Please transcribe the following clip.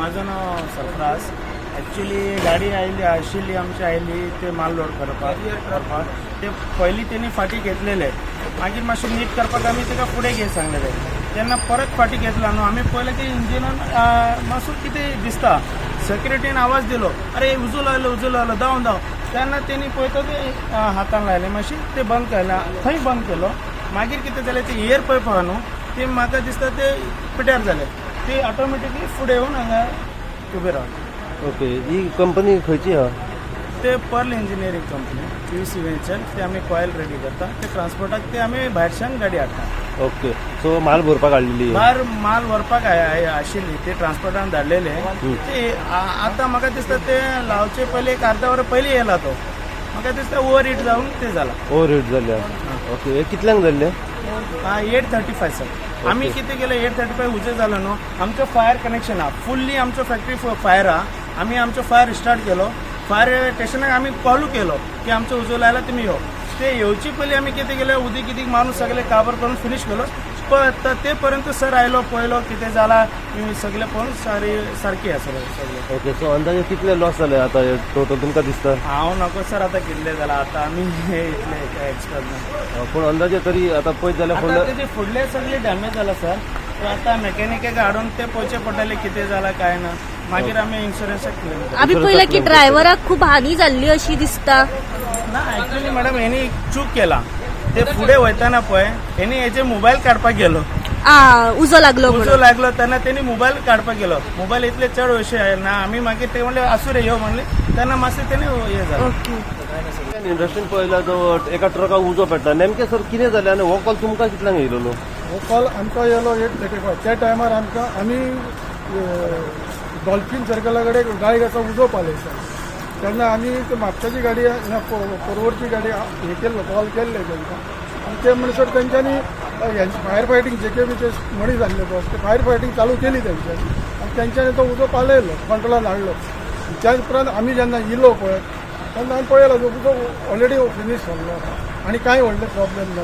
माझं नाव सरफराज. ॲक्च्युली गाडी आयली आशिल्ली आमची, आयली ते माल लोड करपाक व्हरपाक. ते पयलीं तेणी फाटीं घेतलेले, मागीर मातशें नीट करपाक आमी ताका फुडें घे सांगलेले. तेन्ना परत फाटीं घेतला न्हू, आमी पळयलें की इंजिनान मातसो कितें दिसता. सेक्युरिटीन आवाज दिलो, "अरे, उजो लायलो, उजो लायलो, धांव धांव." तेन्ना तेणी पळयता ते हातान लायलें मातशें, ते बंद केलें, थंय बंद केलो. मागीर कितें जालें, ते एयर पायप आहा न्हू, ते म्हाका दिसता ते पिड्यार जाले. ते ऑटोमॅटिकली फुडें येवन हांगा उबे रावले. ओके, ही कंपनी खंयची हा? ते Pearl Engineering company, PVC venture. ते आमी कॉयल रेडी करता. ते ट्रान्सपोर्टाक ते आमी भायरच्यान गाडी हाडटा. ओके, सो माल भरपाक हाडलेली? भायर माल व्हरपाक आशिल्ली. ते ट्रान्सपोर्टान धाडलेले. ते आतां म्हाका दिसता ते लावचे पयलीं एक अर्दा वर पयलीं येयला तो. म्हाका दिसता ओवर हिट जावन ते जाला. ओवर हिट जाल्या. ओके, हे कितल्यांक जाल्ले? 8:35 सर. आमी कितें केलें, 8:35 उजो जालो न्हू, आमचो फायर कनेक्शन आहा फुल्ली, आमचो फॅक्टरी फायर आहा. आमी आमचो फायर स्टार्ट केलो. फायर स्टेशनाक आमी कॉलू केलो की आमचो उजो लायला, तुमी यो. ते येवचे पयलीं आमी कितें केलें, उदीक कितीक मारून सगळे काबर करून फिनीश केलो. ते पर्यंत सर आयलो, पळयलो कितें जाला, सगळें पळोवन सारी सारकी आसा सगळें. ओके, सो अंदाजे कितले लॉस जाले आता टोटल तुमकां दिसता? हांव नको सर, आतां कितले जाला, आतां आमी इतले एक्सपर्ट ना. पूण अंदाजे तरी आता पळयत जाल्यार आता फुडले? तेजे फुडले सगळे डॅमेज जाला सर. ते आता मेकॅनिकाक हाडून ते पळोवचे पडटले कितें जाला काय ना. मागीर आमी इन्शुरन्साक क्लेम करता. आमी पळयला की ड्रायव्हराक खूप हानी जाल्ली अशी दिसता. ना, ऍक्च्युली मॅडम, हेणी चूक केला. ते फुडें वयताना पळय, हेणी हेजे मोबायल काडपाक गेलो. आ उजो लागलो उजो म्हणून. लागलो तेन्ना तेणी मोबायल काडपाक गेलो. मोबायल इतले चड अशें ना. आमी मागीर ते म्हणले, आसूं रे, यो म्हणले. तेन्ना मातशें तेणी हे जालें. ओके. इंडस्ट्रीन पळयला जो एका ट्रकाक उजो पेटला, नेमकें सर कितें जालें आनी हो कॉल तुमकां कितल्यांक येयलेलो? हो कॉल आमकां येयलो 8:35 त्या टायमार. आमकां आमी डॉल्फीन सर्कला कडेन गाळी उजो पालयता तेन्ना आमी ते म्हापशाची गाडी ना पर्वरची गाडी हे केल्लो, कॉल केल्ले तांकां. आनी ते म्हणसर तेंच्यांनी फायर फायटींग जे के बीचे मनीस आसले बस, ते फायर फायटींग चालू केली तेंच्यांनी आनी तेंच्यांनी तो उजो पालयलो, कंट्रोलान हाडलो. त्या उपरांत आमी जेन्ना इलो पळय तेन्ना आमी पळयलो, उजो ऑलरेडी फिनीश जाल्लो आसा आनी कांय व्हडलें प्रॉब्लेम ना.